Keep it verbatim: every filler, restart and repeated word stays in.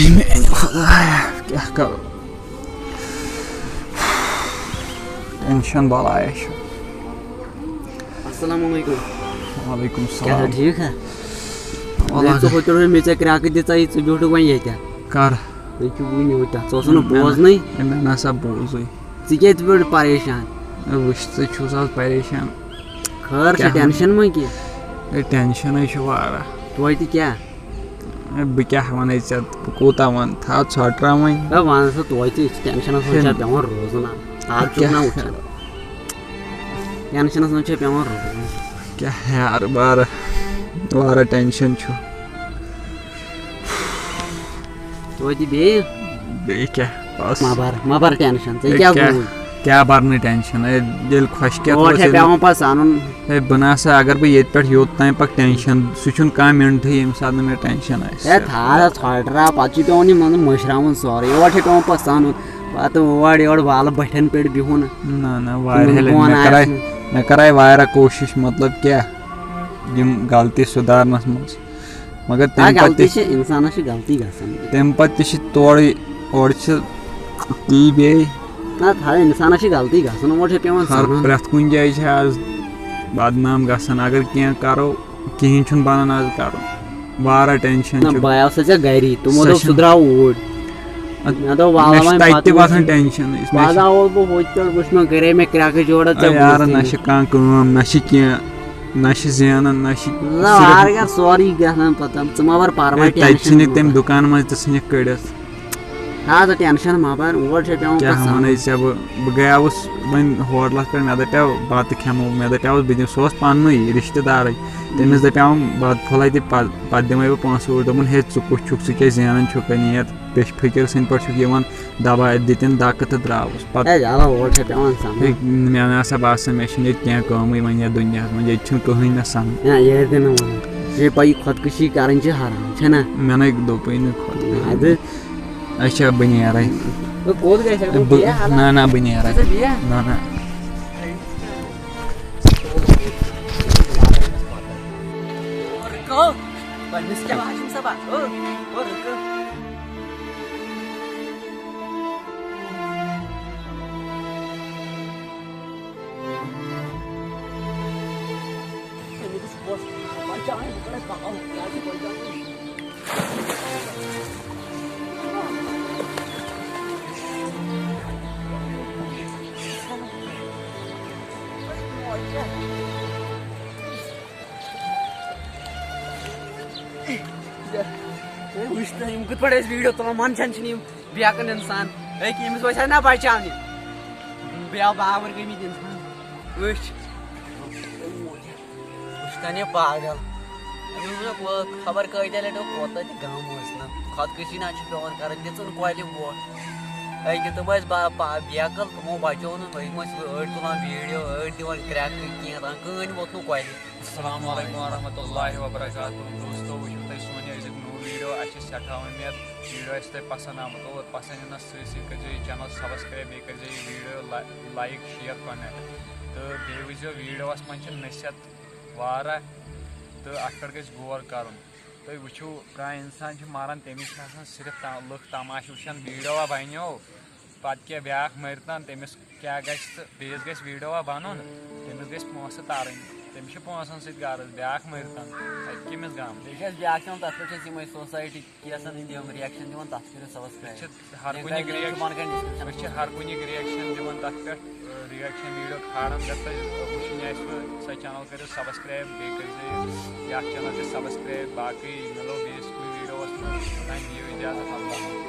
میٛانہِ خۄدایہ، کیٛاہ کَرو؟ ٹٮ۪نشَن بَلایا چھُ۔ السلام علیکم۔ وعلیکم کیٛاہ حال، السلام۔ ٹھیٖک ہا؟ وَلہٕ ژٕ ہوٚتہِ روٚٹ مےٚ ژےٚ کرٛٮ۪کہٕ دِژا یہِ، ژٕ بیوٗٹھُکھ وۄنۍ ییٚتہِ۔ کَر؟ یہِ چھُ وٕنہِ یوٗتاہ، ژٕ اوسُکھ نہٕ مےٚ نہ-، بوزنٕے۔ مےٚ نہ سا بوٗزٕے۔ ژٕ کیٛازِ پٲٹھۍ پریشان؟ ہے، وٕچھ، ژٕ چھُس آز پریشان۔ خٲر چھا، کیٛاہ وَنہٕ؟ ٹٮ۪نشَن ما کینٛہہ؟ ہے، ٹٮ۪نشَنٕے چھُ واریاہ۔ توتہِ کیٛاہ؟ ہے، بہٕ کیٛاہ وَنَے ژےٚ، بہٕ کوٗتاہ وَنہٕ، تھاو ژھۄٹراوٕنۍ۔ ہے، وَن سا توتہِ، ٹٮ۪نشَنَس منٛز ہے، چھا پٮ۪وان روزُن آز؟ آز چھُکھ کیٛاہ؟ نہ وٕچھان۔ ٹٮ۪نشَنَس منٛز چھا پٮ۪وان روزُن؟ کیٛاہ یار، واریاہ، واریاہ ٹٮ۪نشَن چھُ۔ توتہِ بیٚیہِ؟ بیٚیہِ کیٛاہ؟ بَس۔ مہ بَر، مہ بَر ٹٮ۪نشَن، ژےٚ ہے، کیٛاہ کیٛاہ، گوٚوُے؟ کیٛاہ بَرنہٕ ٹٮ۪نشَن؟ ہے، ییٚلہِ خۄشکیٚتھ تور اوس، چھےٚ ییٚلہِ پٮ۪وان پَتہٕ سَنُن۔ ہے، بہٕ نہ سا، اگر بہٕ ییٚتہِ پٮ۪ٹھ یوٚت تام پَکہٕ ٹٮ۪نشَن، سُہ چھُنہٕ کانٛہہ مِنٹٕے ییٚمہِ ساتہٕ نہٕ مےٚ ٹٮ۪نشَن آسہِ۔ ہے، تھاو ژھۄٹراو، پَتہٕ چھُے پٮ۪وان یہِ مطلب مٔشراوُن سورُے۔ یورٕ چھےٚ پٮ۪وان پَتہٕ سَنُن، پَتہٕ اور یورٕ والہٕ بَٹھٮ۪ن پٮ۪ٹھ بِہُن۔ نہ، نہ، واریاہ تِمَن لَٹہِ بۄن مےٚ کَرے، آسہِ نہٕ۔ مےٚ کَرے واریاہ کوٗشِش، مطلب کیٛاہ، یِم غلطی سُدھارنَس منٛز۔ مگر آ، تَمہِ پَتہٕ غلطی تہِ چھِ، اِنسانَس چھِ غلطی گژھان۔ تَمہِ پَتہٕ تہِ چھِ تورٕ، اورٕ چھِ تی بیٚیہِ۔ نہ، تھاو، اِنسانَس چھِ غلطی گژھان، اورٕ چھِ پٮ۪وان ہر سَنُن۔ پرٛٮ۪تھ کُنہِ جایہِ چھِ آز بدنام گژھان۔ اگر کینٛہہ کَرو، کِہیٖنۍ چھُنہٕ بَنان آز کَرُن۔ واریاہ ٹٮ۪نشَن نہ، چھُ۔ بہٕ آیاو سا ژےٚ گَری، تِمو سۄ دوٚپ، سُہ چھُنہٕ درٛاو اوٗرۍ۔ اَدٕ مےٚ دوٚپ، وَلہٕ مےٚ چھُ وۄنۍ تَتہِ پَتہٕ تہِ وۄتھان وٕچھِ۔ ٹٮ۪نشَن، أسۍ مےٚ پَتہٕ چھِ آوُس بہٕ ہوٚتہِ پٮ۪ٹھ، وٕچھ مےٚ، کَرے مےٚ کرٛٮ۪کہٕ جوڑا ژےٚ اے یارٕ، نہ بوٗزتھٕے چھِ نہٕ۔ کانٛہہ کٲم، نہ چھِ کینٛہہ، نہ چھِ زینان، نہ چھِ نہ، صرف وارٕ گژھ سورُے گژھان پَتہٕ، ژٕ مہ بَر پَرواے، ہے، تَتہِ ٹٮ۪نشَن ژھٕنِکھ مہ تٔمۍ بَر۔ دُکان منٛز تہِ ژھٕنِکھ کٔڑِتھ۔ نہ، ژٕ ٹٮ۪نشَن مہ بَر، اور چھےٚ پٮ۪وان کیٛاہ پَتہٕ وَنَے سَنُن۔ ژےٚ بہٕ، بہٕ گٔیاوُس وۄنۍ ہوٹلَس پٮ۪ٹھ، مےٚ دَپیٛاو بَتہٕ کھٮ۪مو، مےٚ دَپیٛاوُس بہٕ دِمہٕ، سُہ اوس پَننُے رِشتہٕ دارٕے، تٔمِس دَپیٛاوُم بَتہٕ پھوٚلَے تہِ، پَتہٕ، پَتہٕ دِمَے بہٕ پونٛسہٕ اوٗرۍ۔ دوٚپُن، ہے، ژٕ کُس چھُکھ، ژٕ کیٛاہ زینان چھُکھ نِیَت؟ پیٚچھِ فقیٖر سٕنٛدۍ پٲٹھۍ چھُکھ یِوان۔ دَبا دِتِن دَکہٕ تہٕ درٛاوُس۔ پَتہٕ ہے، چلو، اور چھےٚ پٮ۪وان سَنُن۔ ہے، مےٚ نہ سا باسان، مےٚ چھِنہٕ ییٚتہِ کینٛہہ کٲمٕے وۄنۍ یَتھ دُنیاہَس منٛز۔ ییٚتہِ چھُنہٕ کٕہٕنۍ نہ سَنان۔ ہے، ییٚلہِ تہِ نہٕ وَنان۔ ژےٚ چھےٚ پَیی، خۄدکُشی کَرٕنۍ چھِ حرام، چھےٚ نہ؟ مےٚ نَے دوٚپُے نہٕ خۄدکُشی۔ اَدٕ؟ اچھا، بہٕ نیرَے۔ بہٕ کوٚت گژھِ؟ بہٕ، نہ، نہ، بہٕ نیرَے۔ ژٕ بیٚہہ۔ نہ، نہ۔ رُکو۔ گۄڈٕنِس کیٛاہ وَنان چھُم سا بَتہٕ؟ او، او، رُکو۔ ہے، وٕچھ تہٕ، یِم کِتھ پٲٹھۍ ٲسۍ ویٖڈیو تُلان، منٛدچھان چھِنہٕ یِم بیکٕل اِنسان۔ ہے، کہِ أمِس وٲتۍ ہا نہ بچاونہِ۔ بیٚیہِ آو باور گٔمٕتۍ اِنسان۔ وٕچھ۔ وٕچھ تَن یہِ پاگل۔ أمِس وٕچھ خبر کۭتیٛاہ لَٹہِ کوٗتاہ تہِ غم اوس نہ۔ خۄدکٔشی نہ چھِ پٮ۪وان کَرٕنۍ، دِژٕن کۄلہِ ووٹ۔ أکہِ تِم ٲسۍ با-، پا-، بیکٕل، تِمو بچو نہٕ۔ یِم ٲسۍ أڑۍ تُلان ویٖڈیو، أڑۍ دِوان کرٛٮ۪کہٕ، کینٛہہ تام، کٕہٕنۍ ووت نہٕ کۄلہِ۔ السلام علیکم ورحمۃ اللہ وبرکاتہ۔ دوستو، وٕچھِو تۄہہِ سون یہِ أزیُک نوٚو ویٖڈیو۔ اَسہِ چھِ سٮ۪ٹھاہ اُمید ویٖڈیو آسہِ تۄہہِ پسنٛد آمُت۔ اور پسنٛد یِنَس سۭتۍ سۭتۍ کٔرۍزیو یہِ چینل سبسکرایب، بیٚیہِ کٔرۍزیو یہِ ویٖڈیو لا-، لایک، شیئر، کمنٹ۔ تہٕ بیٚیہِ وٕچھزیو ویٖڈیوَس منٛز چھِ نصیحت واریاہ تہٕ اَتھ پٮ۪ٹھ گژھِ غور کَرُن۔ تُہۍ وٕچھِو، کانٛہہ اِنسان چھُ مَران، تٔمِس چھِ آسان صرف تا-، لُکھ تماشہٕ وٕچھان، ویٖڈیو ہا بَنیو، پَتہٕ کیٛاہ بیٛاکھ مَرِ تَن، تٔمِس کیٛاہ گژھِ تہٕ بیٚیِس گژھِ ویٖڈیو ہا بَنُن، تٔمِس گژھِ پونٛسہٕ تَرٕنۍ، تٔمِس چھِ پونٛسَن سۭتۍ غرض، بیٛاکھ مَرِ تَن، اَتہِ کٔمِس غم؟ بیٚیہِ چھِ اَسہِ بیٛاکھ چینل، تَتھ پٮ۪ٹھ چھِ أسۍ یِمَے سوسایٹی کیسَن ہٕنٛدۍ یِم reaction دِوان، تَتھ کٔرِو subscribe۔ أسۍ چھِ ہر کُنہِ لِنک آسہِ reaction، description أسۍ چھِ منٛز۔ ہر کُنہِ reaction دِوان، تَتھ پٮ۪ٹھ، ٲ، reaction ویٖڈیو کھالان۔ اگر تۄہہِ وٕچھِنۍ آسِوٕ سۄ چینل، کٔرِو subscribe، بیٚیہِ کٔرۍزیو یہِ، یَتھ چینل تہِ subscribe۔ باقٕے مِلو بیٚیِس کُنہِ ویٖڈیوَس منٛز، توٚتام دِیِو اِجازت، اللہ حافظ۔